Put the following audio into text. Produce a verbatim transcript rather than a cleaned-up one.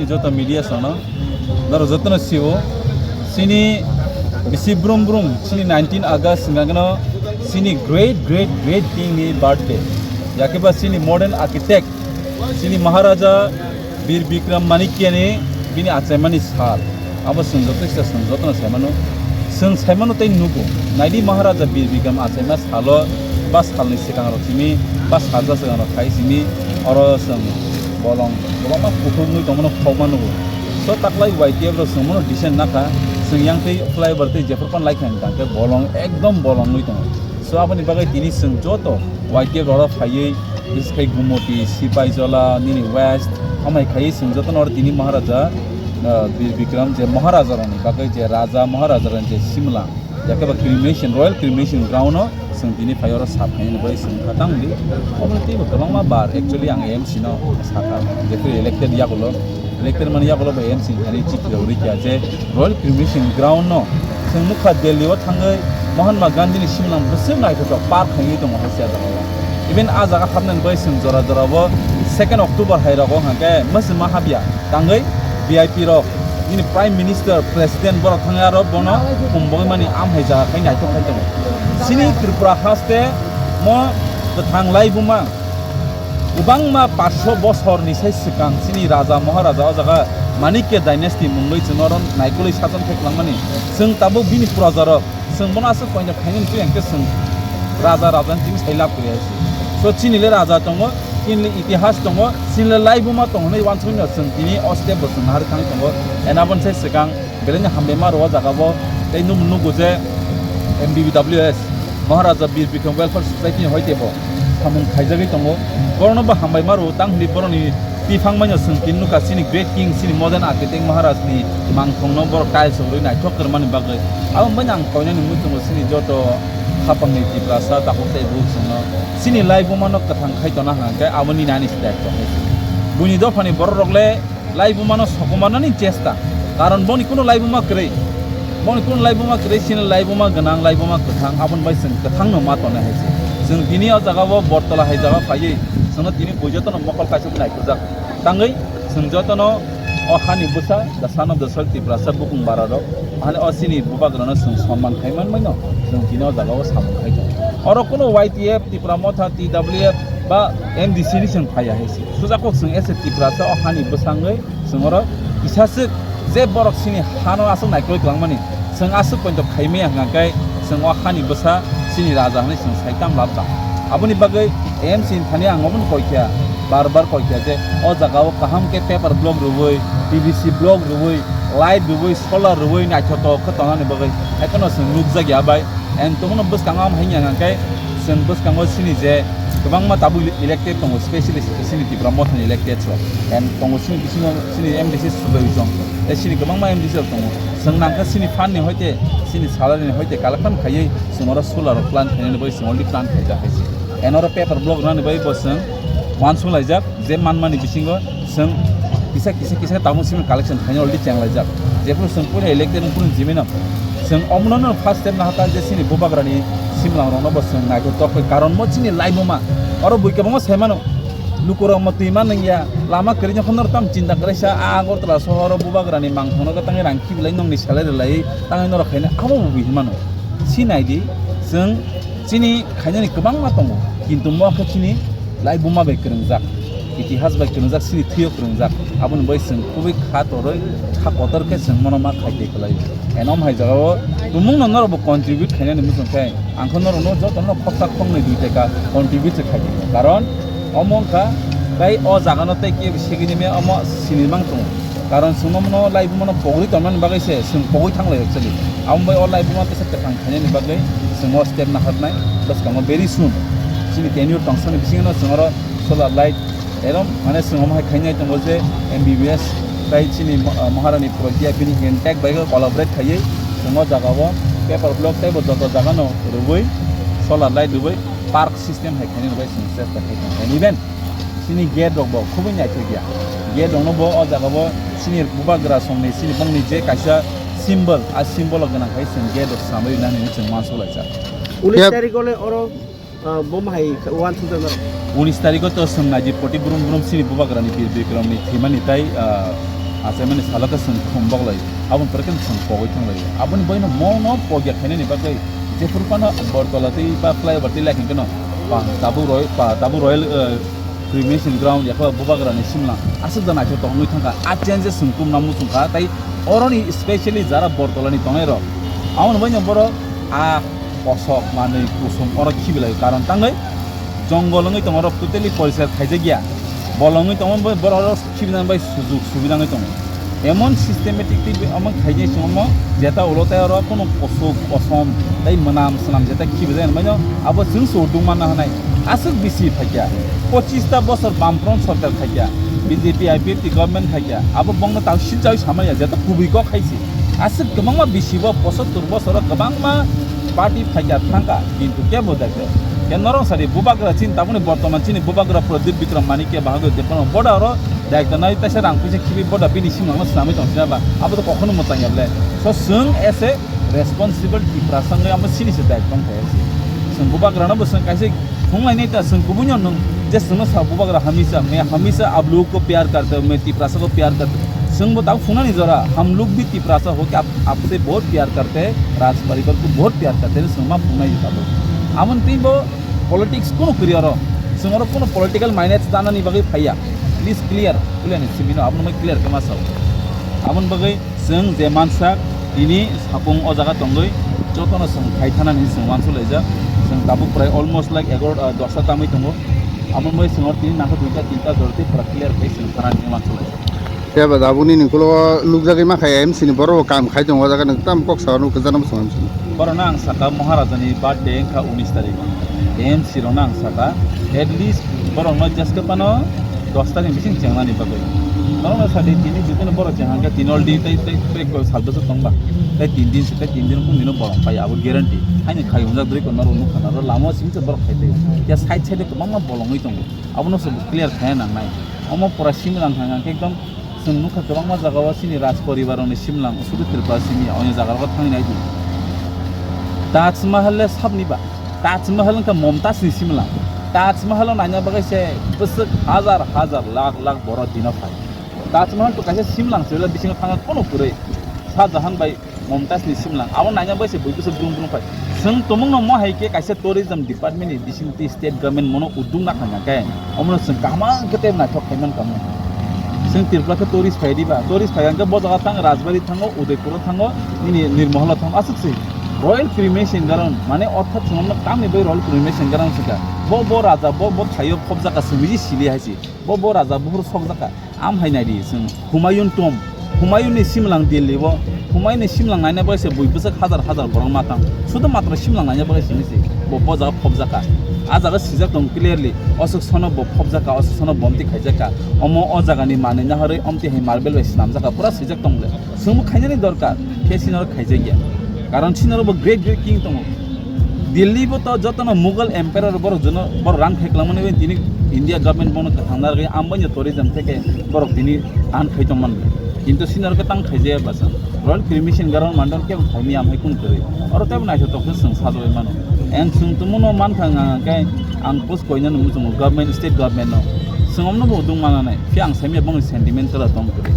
Joto media sono, daro jotono siwo, sini bisi brum brum, sini nineteen August hingkha kheno sini great, great, great king ni birthday. Yakeba sini modern architect, sini Maharaja Bir Bikram Manikya ni bini achaimani sal. Abo chwng joto kisa chwng jotono saimano. Chwng saimano tei nugo. Naidi Maharaja Bir Bikram achaima salo ba salni swkangrok simi ba salsa swkangrok khai simi oro chwng bolong kwbangma kuthuknwi tongmano khokma nugo. So taklai Y T F rok chwngmano decent nakha, chwng yang tei flyover tei jephru pan laikha hwn tangkhe bolong ekdom bolongwi tongo. So aboni bagwi tini chwng joto Y T F rok phaiwi, bises khai Gumoti, Sipaijola, nini West, amai khai chwng jotono oro tini Maharaja, uh, Bir Bikram je Maharaja rokni bagwi je Raja Maharaja rokni je Simla, yakhe ba cremation, Royal Cremation Ground o chwng tini phai oro sap khainani bai chwng kha tang di. Omo teibo kwbangma bar actually ang M C no sakha, jephru elected yagulo, elected mani yagulo bai M C thani chithi rok rikha je Royal Cremation Ground no chwng nukha Delhi o thangwi Mahatma Gandhi ni simlang bwswk naithotok park khainwi tongo hai se jaga o. Even a jaga hapnani bai chwng jora jora bo second October hai rogo hwnkhe mwswma hapya tangwi V I P rok nini Prime Minister, President borok thangwi aro bono kumbogwi mani am hai jaga khai naithok khai tongo. Chini Tripura haste mo kwthang laibuma kwbangma paanch sho bosorni sai swkang chini Raja Maharaja o jaga Manikya dynasty mungwi chwng oro naikolwi sajon khai kwlangmani. Chwng tabuk bini projarok chwng bono aswk koinok khainani twi hwnkhe chwng Raja Raja ni twi sai lab kwrwi hai se. So chini le Raja tongo, chini le itihas tongo, chini le laibuma tongo hinwi uansukmano chwng tini o step bo chwng naharwi thangwi tongo. And aboni sai swkang belai no hambai ma rwo o jaga bo. Tei nung nugo je M B B W S, Maharaja Bir Bikram Welfare Society ni hoite bo samung khaijagwi tongo. Borokno bo hambai ma rwo tang hinwi borokni tiphang mano chwng tini nukha chini great king, chini modern architect Maharaj ni mangthong no borok tiles rwi naithok kwrwmani bagwi. Abo bai ang koinani mui tongo chini joto khapang ni Tiprasa takhuk tei buk chwngno chini laibuma no kwthang khai tona hwnkhe aboni nani step tong. Buini dophani borok rok le laibuma no sokomornani chesta. Karon boni kuno laibuma kwrwi. Boni kuno laibuma kwrwi, chini laibuma gwnang, laibuma kwthang, aboni bai chwng kwthang no ma tongnai hai se. Chwng tini o jaga o Bortola hai jaga phaiwi chwngno tini bui jotono mokol kaisa naikhurjak. Tangwi chwng jotono o hani bwsa, the son of the soil Tiprasa bukung bara rok, hani o chini bubagrano chwng sonman khai manmai no chwng tini o jaga o samung khai tongo. Oro kuno Y T F, Tipra Motha, T W F ba M D C ni chwng phaiya hai se. Sujakok chwng S A Tiprasa o hani bwsangwi chwng oro kisaswk je borok chini hano aswk naikolwi kwlangmani, chwng aswk poito khaimaya hwnkha khe chwng o hani bwsa chini raja hwnwi chwng sai tam lab tang. Aboni bagwi M C ni thani ang omono koikha, bar bar koikha je o jaga o kaham khe paper block rwui, P V C block rwui, light rwui, solar rwui naithotok khe tongnani bagwi haikheno chwng nukjakya bai. And tongmano bwskango am hai hwnkha khe chwng bwskango chini je kwbangma tabuk elected tongo, specially chini Tipra Mothani elected rok. And tongo chini bisingo chini M D C Subroi Chong, tei chini kwbangma M D C rok tongo. Chwng nangkha chini fund ni hoite, chini salary ni hoite collection khaiwi chwng oro solar rok plan khainani bai chwng already plan khaijak hai se. And oro paper block rwnani bai bo chwng uansuk laijak je manmani bisingo chwng kisa kisa kisa tabuk simi collection khaina already cheng laijak. Jephuru chwng puila elected wng phuru jimino chwng omono no first step nahata je chini bubagrani simlang rokno bo chwng naithotok khe, karon mo chini laibuma oro bui kwbangma sai mano. Lukurok mo twi ma nungya, lama kwrwino phano tam chinta kwrwisa, a Agartala sohoro bubagrani mangthokno khe tangwi rang khibilai nongni salai rwlai tangwi norok khaina abo bo bui hinmano. Si naidi, chwng chini khainani kwbangma tongo, kintu mo khe chini laibuma bai kwrwngjak, itihas bai kwrwngjak, chini thwio kwrwngjak, aboni bai chwng kubui kha torwi, kha kotor khe chwng mono ma khai tei kwlai. Enom hai jagao tumungno norokbo contribute khainani muchung khe, ang khe norokno jotono khoksa khoknwi dui taka contribute se khai di. Karon omo wngkha tei o jagano tei kebo segini me omo sinimang tongo. Karon chwngno mono laibumano pogri tongmani bagwi se chwng pogwi thanglai actually. Amo bai o laibuma tesa kwthang khainani bagwi chwng o step naharnai bwskango very soon. Chini tenure tongsani bisingno chwng oro solar light, erom mane chwng omo hai khainai tongo je M B B S tai chini mo-, ah, Maharani Pragya bini hand tag bai collaborate khaiwi chwng o jagao paper block tei bo joto jagano rwui solar light rwui park system hai khainani bai chwng chesta khai tong. And even chini gate rok bo khubui naithok ya. Gate rokno bo o jagao chini bubagra songni chini bongni je kaisa symbol, a symbol o gwnang khai chwng gate rok swnamwi nani chwng uansuk laijak. Unis Yep. Tarikh ole oro Ah, bo hai uansukjak na? Unis tarikh o to chwng naidi poti brum brum chini bubagrani Bir Bikramni thwimani tai, ah, Achaimani salo khe chwng khum boklai, aboni pore khe chwng pogwi thanglaio. Aboni baino mono pogya khainani bagwi jephuru phano Bortola tei ba flyover tei lai khe no pa tabuk roi, pa tabuk royal, eh, cremation ground yakha bubagrani simla aswk da naithok tongwi thangkha. A change chwng tumna muchungkha tei oroni specially jara Bortolani tongnai rok, aboni baino borok a kosok manwi kusum oro khibilaio, karon tangwi jongol wngwi tongo, oro totally poriskar khaijakya. Bolong wngwi tongo, bo-, borok oro khibinani bai sujuk subida wngwi tongo. Emon systematic tei omo khaijak sing omo jeta ulo tei oro kunu kosok kosom tei mwnam swnam jeta khibijak hinwi mano abo chwng se urdung manna hwnai. Aswk bisi phaikya, pochista bosor Bamfront sorkar khaikya, B J P I P F T government khaikya, abo bongno tang sinchawi samaya jeta kubui kok khaisi. Aswk kwbangma bisi bo posottur bosoro kwbangma party phaikya thangkha, kintu kebo daikhe. Khe norok sadi bubagra chini tabukni bortoman chini bubagra Pradyut Bikram Manikya bahagwi de kono boda oro daikta nai taisa rang puisa khibi boda bini simangno swnamwi tong sina ba abo to kokhono mwchang ya ble. So chwng as a responsible Tiprasa wngwi amo sini se daikta wng thai se. Chwng bubagrano bo chwng kaisa phunglainai ta chwng kubui no nwng je chwngno sa bubagra hamisa, "Main hamisa aap log ko pyar karta hu, main Tiprasa ko pyar karta hu." Chwng bo tabuk phungnani jora, "Hum log bhi Tiprasa ho ke aap, aapse bahut pyar karte hain, Raj parivar ko bahut pyar karte hain," chwng ma phungnai tabuk. Amoni twi bo politics kunu kwrwi oro. Chwng oro kunu political minus danani bagwi phaiya. Please clear, clear ni simi no, abono mai clear khe ma sao. Aboni bagwi chwng je mansak, tini sapung o jaga tongwi jotono chwng khai thana hinwi chwng wansuk laijak. Chwng tabuk prai almost like egaro, ah, dosta tamwi tongo. Aboni bagwi chwng oro tini nangkhe duita tinta jora tei pura clear khai chwng thana hinwi wansuk laijak. Khe ba jabuni ni ulo nukjagwi ma kha M C ni borok bo kam khai tongo, o jaga nang tam kok sa nukjana bwskango M C ni. Borokno ang saka Maharaja ni birthday wngkha unis tarikh o. M C rokno ang saka at least borokno jeske phano dos tarikh ni bising chengnani bagwi. Norokno sadi tini jotoni borok cheng hangkhe tini already tei, tei, tei sal bwswk tongba. Tei tin din se, tei tin din kung dino borok phai abo guarantee. Haini khai hunjak dui ko norok nukha norok lama o simi se borok khai tei. Ya side side o kwbangma bolongwi tongo. Abono se clear khai nangnai. Omo pura simi lang thang hangkhe ekdom Chwng nukha kwbangma jagao chini Raj poribar rokni simlang, sudu Tripura simi, oini jaga rogo thangwi nai di. Taj Mahal le sabni ba? Taj Mahal wngkha Momtaj ni simlang. Taj Mahal o naina bagwi se bwswk hajar hajar lakh lakh borok dino phai. Taj Mahal to kaisa simlang se, bisingo thangna kono kwrwi. Shah Jahan bai Momtaj ni simlang. Abo naina bai se bui bwswk brum brum phai. Chwng tumung no mo hai khe kaisa tourism department ni bising twi state government mono uduk na kha khe omo no chwng kaham khe tei naithok khai man kamo. Chwng Tripura khe tourist phai di ba, tourist phai khe bo jaga thang Rajbari thango, Udaipur o thango, nini Nirmahal o thango, aswk se. Royal cremation ground mane orthat chwng omo no tamni bai royal cremation ground se kha. Bo, bo raja, bo, bo thaio phobjak kha, chwng biji sili hai se. Bo, bo raja buhur sokjak kha. Am hai nai di chwng Humayun tomb, Humayun ni simlang Delhi o, Humayun ni simlang naina bagwi se bui bwswk hajar hajar borok ma tang. Sudu matro simlang naina bagwi simi se bo, bo jaga phobjak kha. A jaga sijak tong clearly, oswk sono bo phobjak kha, oswk sono bo omtwi khaijak kha. Omo o jaga ni manwi naharwi omtwi hai marble bai swnamjak kha, pura sijak tong le. Chwngbo khainani dorkar, khe sinoro khaijakya. Karon sinoro bo great great king tongo. Delhi bo to jotono Mughal Emperor borok jono, borok rang khai kwlangmani bai tini India government bono kwthang narwgwi ambai no tourism theke borok tini earn khai tongmani. Kintu sinoro khe tang khaijaya bwsa. Royal cremation ground mandal kebo phaimya amhai kung kwrwi. Oro tebo naithotok khe chwng sajagwi mano. Ang chwng tumuno mankha nga khe ang post koinani muchungo government, state government no. Chwng omno bo udung mananai. Phiya ang saimya bongni sentiment kwrwi tong kwrwi.